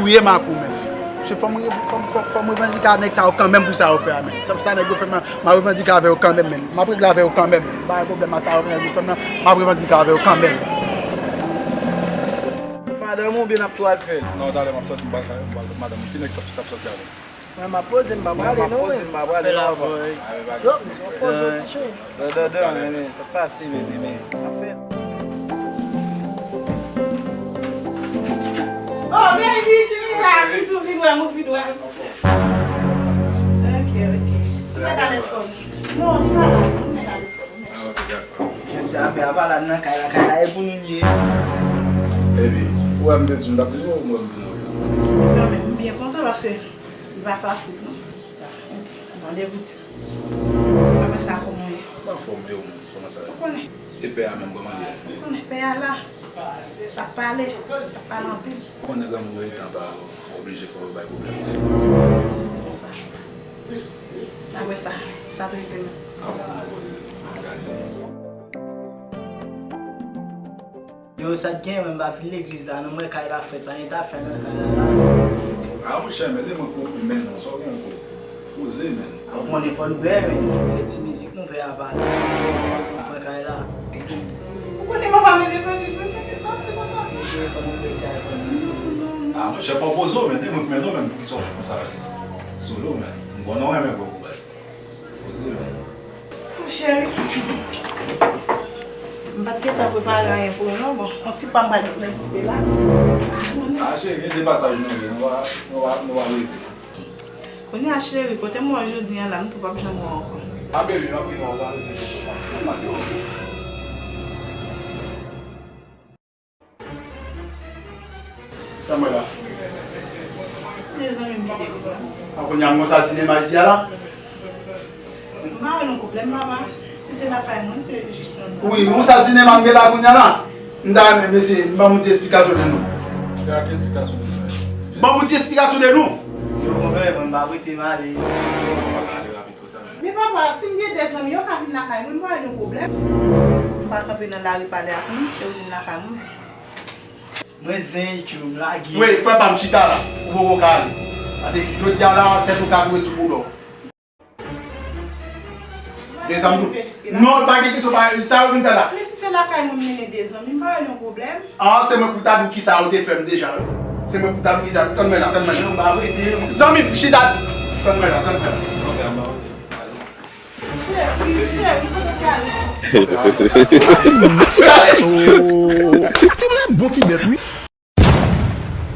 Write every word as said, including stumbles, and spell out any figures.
touye m ak ou menm. Mesye, fò m, fò m, fò m, fò m revandike a nèg sa yo kanmenm pou sa yo fè a, menm. Sa, sa nèg yo fè m nan, m a revandike avè yo kanmenm, menm. M ap regle avè yo kanmenm, menm. M pa gen pwoblèm ak sa yo fè nèg yo fè m nan, m ap revandike avè yo kanmenm. Madanm ou byen ap twal fè? Non, talè m ap sòti, m pral, m pral, madanm, ki nèg k ap, k ap sòti avè m? Mwen, m ap poze, m pa prale, non, wi. M ap poze, m pa prale, non, wi. Yo, m ap poze, ti cheri. Dan, dan, dan, men, men, sa pase, men, men, men. Afè. Oh, baby, ki li la, ki sou vin wè m, ou vin wè m. Ok, ok. Ou mèt al eskò. Non, li pa la, ou mèt al eskò. Jodi a, apre a pa la nan kay la, kay la e pou nou l ye. Baby, ou wè m te di w m t ap vin wè w, ou wè m vin wè w. Non, men m byen kontan paske li pa fasil, non. Mande pou ti. Apre sa, kòman w ye? M anfòm, e ou menm, kòman sa ye? Ou konnen. E pè a menm, kòman l ye? Ou konnen pè a la. L ap pale, l ap pale anpil. Ou konnen granmoun yo etan pa yo, oblije fò yo bay pwoblèm. Se konsa. Apre sa, sa te rete menm. Apre nou poze, gade. Yo, sa t gen, mwen m pa vin legliz la, non, mwen kay la frèt, pa gen ta fè nan kay la, la. A, monchè, men, de mwen konpli, men non, sa w gen ankò? Poze, men. A, ou konnen fò n bwè, men, fè ti mizik, nou bwè apa la. Mwen kay la. Ou konnen papa mwen levanjil, men se ki sa w di konsa? Monchè, fò nou bwè ti alkòl, men. A, monchè, fò w poze w, men, de mwen, men non, men, poukisa w fè konsa, baz? Solo, men. M konnen w renmen bwè kou, baz. Poze, men. Cheri, m pa t gentan prepare anyen pou ou non, bon, yon ti pa m pral met nan dife la. A, cheri, gen de pasaj nou ye, nou va, nou va, nou va rete. Kounye a, cheri, kote m wè w jodi a la, m tou p ap janm wè w ankò. A, baby, m ap vin wè w, pa bezwen kesyon pa. Mèsi, oke. Sa m wè la? Mezanmi, m kite ou la. A, kounye a m gon sal sinema isi a la? M pa wè nou pwoblèm, papa. Si se lakay mwen, se jis yon zam. Wi, m gon sal sinema m gen la kounye a la. M ta renmen, mesye, m ban m yon ti esplikasyon de nou. Fè ak esplikasyon de sa. M ban m yon ti esplikasyon de nou. Yo, konpè, mwen m pa prete m ale. M pa ka ale rapid. Men papa, si m gen de zanmi, yo ka vin lakay mwen, m pa wè gen pwoblèm. M pa kanpe nan lari pale ak moun, si yo vin lakay mwen. Mwen zen, tchou, m lage. Wi, frè pa m, chita la. Ou poko ka ale. Pase jodi a la, tèt ou ka vire sou kou dò. De zanmi tou. Non, pa gen kesyon, pa sa yo vin fè la. Men si se lakay mwen m mennen de zanmi, m pa wè gen pwoblèm. Ah, se mwen pou ta di w kisa yo te fè m deja, wi. Se mwen pou ta di w kisa. Tann mwen la, tann mwen la. Zanmi m, chita. Tann mwen la, tann mwen la. Cheri, cheri, kote w prale? Ti mwen bon ti bèt wi.